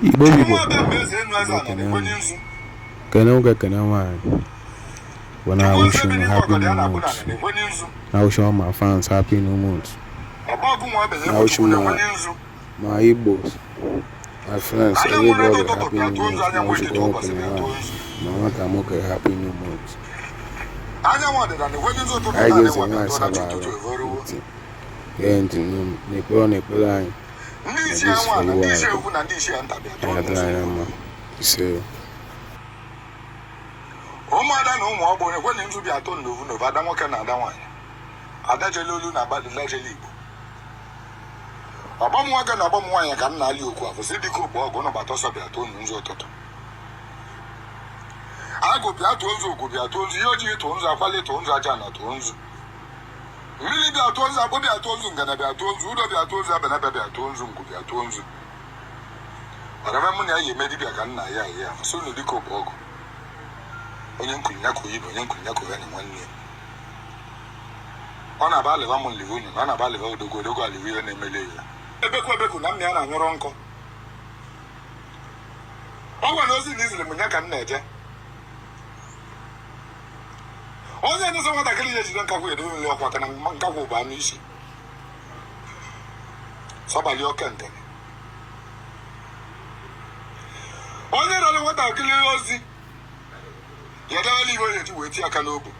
Igbo bụ Igbo. Ekene m. Kene nwoke, kene nwaanyị. Wanna wish you happy new month. Na wish all my fans happy new month. Na wish my Igbos, my friends, everybody happy new month. Na wish you all kene nwaanyị. Ma nwata nwoke happy new month. Anyị ga-eze nwaanyị saba arụ ntị. Gee ntị n'ekpere ọ na-ekpere anyị. Ndị isi anwa na ndị isi egwu na ndị isi nta bịa tụọ Ya dịrị anyị mma. Ise. Ụmụada na ụmụ ọgbọ ekwe na nzu bịa tụọ n'ovu n'ovu, ada nwoke na ada nwaanyị, ada jele olu na ada jele Igbo. Ọgbọ m nwoke na ọgbọ m nwaanyị ka m na-alị okwu afọ si dịka ogbo ọgụ ụnụ gbata ọsọ bịa tụọ nzu ụtụtụ. Agụ bịa tụọ nzu, ogwu bịa tụọ nzu, ihe ojii tụọ nzu, akwali tụọ nzu, aja na tụọ nzu, mmiri bịa tụọ nzu, akpụ bịa tụọ nzu, ngana bịa tụọ nzu, udo bịa tụọ nzu, abenebe bịa tụọ nzu, ngwu bịa tụọ nzu. Ọrebe mụ na ya yi eme dibịa ka nna ya ya sị unu dịka ogbo ọgụ onye nkuli ya ka oyibo onye nkuli ya ka ya na nwanne ya. Ọ na-aba alịva m nlive unu na ọ na-aba alịva odogwu odogwu alịva ihe na-emele ya. Ebekwu ebekwu na mma ya na-anyụrọ nkọ. Ọ gwara ozi na iziri m ya ka m na-eje. Onye na-eso nwatakịrị ya ejide nkakwụ edobe mmiri ọkwa aka na nkakwụ bụ anụ isi sọbalị oke ntene. Onye rara nwatakịrị ozi ya edebela iwe ya eji wee tie aka n'obu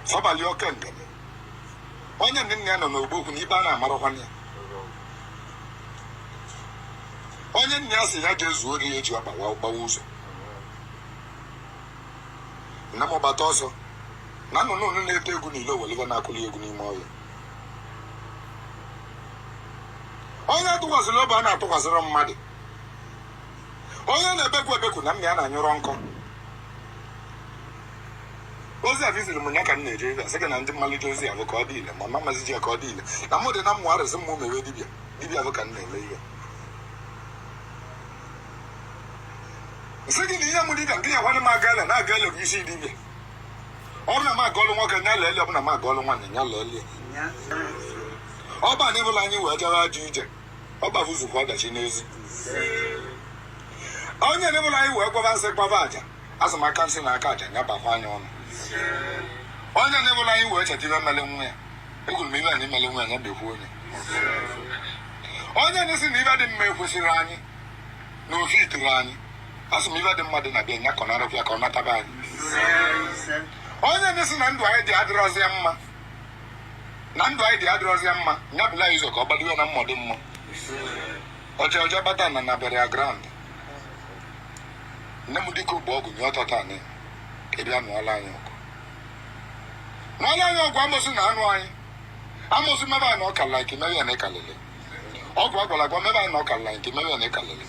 sọbalị oke ngene. Onye nne nna ya nọ n'ogbo okwu na ikpe a na-amarakwana ya. Onye nna ya sị ya ga-ezu ori ya eji ọkpa gbawa ụzọ. Nne m gbata ọsọ na nnụnụ unu na-ete egwu n'ilo welive na-akụli egwu n'ime ọhịa. Onye atụkwasịrị obi a na-atụkwasịrị mmadụ. Onye na-ebekwu ebekwu na mma ya na-anyụrọ nkọ. Ozi a viziri m ya ka m na-eje ebe a sị gị na ndị mmalite ozi a bụ ka ọ dị ile ma ma mazi ji ya ka ọ dị ile na mụ dị na mmụ arịsị mmụ mewe dibịa dibịa bụ ka m na-eme ihe. Sị gị na ihe m dibịa nke ya kwanụ m aga ele na-aga ele bụ isi dibịa. Ọ bụrụ na m aga ọlụ nwoke nya lele, ọ bụrụ na m aga ọlụ nwaanyị nya lele. Ọba na ịbụla anyị wee jere ajọ ije ọba bụzukwa ọdachi n'ezi. Onye n'ịbụla anyị wee gwaba nsị gbaba aja asị m aka nsị na aka aja nya bakwa anya ọnụ. Onye n'ịbụla anyị wee cheta ibe mele nwa ya ekwuru m ibe anyị mele nwa ya nya bekwu onye. Onye na-esi na ibe dị mma ekwesịrị anyị na ofe ituru anyị asị m ibe dị mma dị na bịa nya kọnarịkwa ya ka ọ nataba anyị. Onye na-esi na ndụ anyị dị adịrọzi ya mma na ndụ anyị dị adịrọzi ya mma nya bụla ụzọ ka ọ gbadowe na mmọdụ mmụọ ọcha ọcha bata na na burial ground. Nne m dịka ogbo ọgwụ nye ọtọ taa na ka ị bịa nụọla anyị ọgụ nụọla anyị ọgụ amosu na anụ anyị amosu mebe anyị na ọkala nke mebe ya na ịkalịlị ọgwụ agwara agwa mebe anyị na ọkala nke mebe ya na ịkalịlị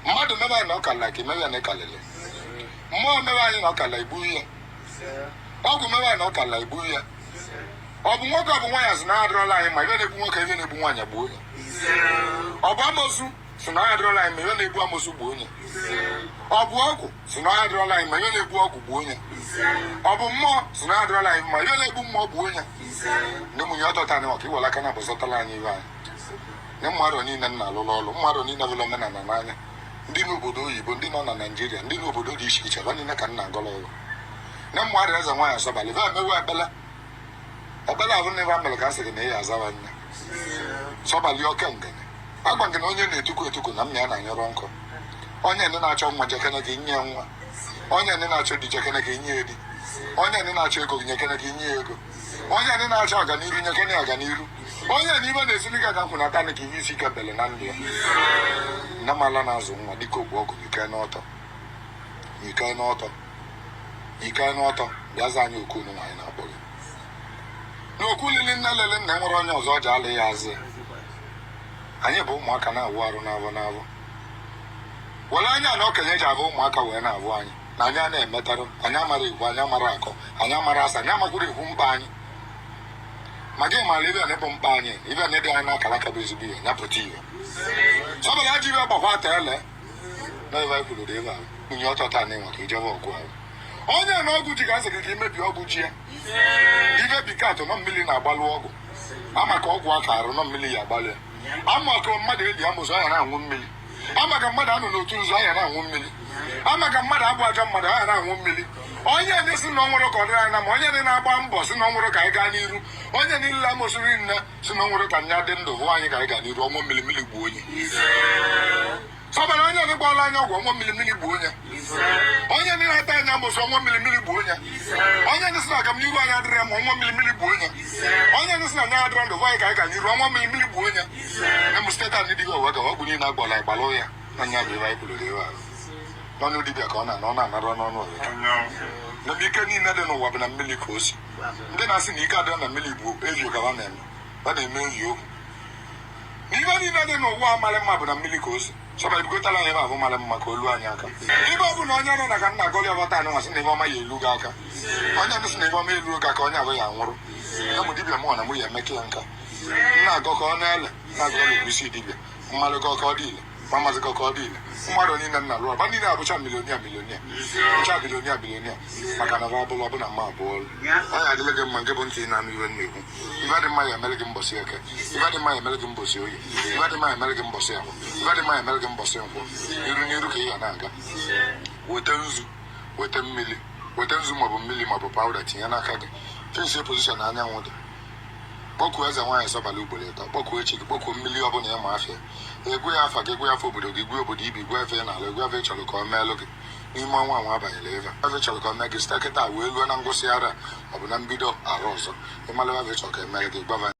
mmadụ mebe anyị na ọkala nke mebe ya na ịkalịlị mmụọ mebe anyị na ọkala igbu ya ọgwụ mebe anyị na ọkala igbu ya ọ bụ nwoke ọ bụ nwaanyị sị na adịrọla anyị ma ibe na-egbu nwoke ibe na-egbu nwaanyị gbuo ya ọ bụ amosu sị na adịrọla anyị ma ibe na-egbu amosu gbuo onye ọ bụ ọgwụ sị na adịrọla anyị ma ibe na-egbu ọgwụ gbuo onye ọ bụ mmụọ sị na adịrọla anyị ma ibe na-egbu mmụọ gbuo onye. Nne m nye ọtọ taa maka iwere aka na bụzọtala anyị ibe anyị. Ndị mmadụ niile m na-alụlụ ọlụ mmadụ niile bụla omenala n'anya ndị n'obodo oyibo ndị nọ na Naịjirịa ndị n'obodo dị iche iche ebe niile ka m na-agọrọ ọrụ. Nne mmadụ eze nwaanyị asọbalị ve emewe ekpele ekpele ahụ na ebe a mere ka a sị gị na ị ya azawa nne sọbalị oke ngene agwa gị na onye na-etuku etuku na mma ya na-anyụrọ nkọ. Onye ndị na-achọ nwa jekene gị nye nwa. Onye ndị na-achọ di jekene gị nye di. Onye ndị na-achọ ego gị nyekene gị nye ego. Onye ndị na-achọ ọganiru nyekene ọganiru. Onye na ibe na-esiri gị aga nkwụnata ka ihe isi ike bele na ndụ ya. Nne m ala na-azụ nwa dịka ogbu ọgụ nyike n'ọtọ nyike n'ọtọ nyike n'ọtọ bịa za anyị oku unu nwaanyị na-akpọ gị n'okwu lili nne lele nna nwere onye ọzọ ji alị ya azị. Anyị bụ ụmụaka na-awụ arụ n'avọ n'avọ were anya na okenye ji abụ ụmụaka wee na-abụ anyị na anyị a na-emetarụ anyị amara ekwu anyị amara akọ anyị amara asa anyị amakwuru ekwu mkpa anyị ma gị mara ibe na ịbụ mkpa anyị ibe na ịdị anyị n'akara aka bụ ezigbo ihe ya pụta ihe sọbara ajọ ibe gbakwa ata ele na ebe anyị kwuru dị ebe ahụ nwunye ọtọ taa na ịnwa ka ijebe ọgụ ahụ onye na ọgwụ ji ga-asị gị ka imebi ọgwụ ji ya ibe bikatụ nọ mmiri na-agbalụ ọgwụ ama ka ọgwụ aka arụ nọ mmiri ya agbalụ ya. Ama ka mmadụ eli amụsụ anya na-anwụ mmiri. Ama ka mmadụ anọ n'otu nzu anya na-anwụ mmiri. Ama ka mmadụ abụ ajọ mmadụ anya na-anwụ mmiri. Onye ndị si na ọ nwere ka ọ dịrị anyị na ma, onye ndị na-agba mbọ si na ọ nwere ka anyị gaa n'iru, onye niile amụsụ rinne si na ọ nwere ka nya dị ndụ hụ anyị ka anyị gaa n'iru, ọnwụ mmiri mmiri gbuo onye. Sọbara onye ndị gbara anya ọgwụ, ọnwụ mmiri mmiri gbuo onye. Onye ndị na-ata anya amụsụ, ọnwụ mmiri mmiri gbuo onye. Onye ndị si na agamnihu anyị adịrị ya ma, ọnwụ mmiri mmiri gbuo onye. Onye ndị si na nya adịrọ ndụ hụ anyị ka anyị gaa n'iru, ọnwụ mmiri mmiri gbuo onye. Na m site taa ndị dibịa ụwa gawa ọgwụ niile agbọla agbalụ ya na nya bụ ebe anyị kwuru ebe ahụ n'ọnụ dibịa ka ọ na-ana, ọ na-anara n'ọnụ ọzọ. Na ike niile dị n'ụwa bụ na mmiri ka o si. Ndị na-asị na ike adịrọ na mmiri bụ evi ka ha na-eme, ha na-eme evi okwu. Na ibe niile dị n'ụwa mara mma bụ na mmiri ka o si. Sọba ebugotala anyị ebe ahụ mara mma ka olu anyị aka. Ibe ọ bụ na onye nọ na ka nna gọli ọbata anụ asị na ibe ọma ya elu gị aka. Onye ndị sị na ibe ọma elu gị aka, onye ahụ ya anwụrụ. Na mụ dibịa mụ na mụ ya emeke ya nka. Nna agọ ka ọ na-ele na-agọ ọlụ isi dibịa mmalụgọ ka ọ dị ile ma mazịgọ ka ọ dị ile. Mmadụ niile nna lụọ ba niile abụcha millionaire, millionaire, bụcha billionaire, billionaire, maka na ba abụrụ ọbụna mma abụọ ọlụ. Ọ ya adịla gị mma nke bụ ntị na-anụ iwe na-ekwu. Ife dị mma ya emere gị mbọsị Eke, ife dị mma ya emere gị mbọsị Oye, ife dị mma ya emere gị mbọsị Ahụ, ife dị mma ya emere gị mbọsị Nkwọ. Iru n'iru ka ị ga na-aga. Weta nzu, weta mmiri, weta nzu maọbụ mmiri maọbụ powder, tinye n'aka gị, face position anyanwụ dị. Kpọkuo eze nwaanyị Sọbala ugboro ịtọ. Kpọkuo echi gị, kpọkuo mmiri ọbụla ịma afịa, egwu ya afa gị, egwu ya afa obodo gị, gwa obodo ibi, gwa efe n'ala, egwu efe chọrọ ka ọ meelụ gị n'ime ọnwa anwa abanyela ebe efe chọrọ ka ọ mee gị site kịta wee luo na ngwụsị ara maọbụ na mbido ara ọzọ. Ịmalụ efe chọrọ ka emere gị, gwava.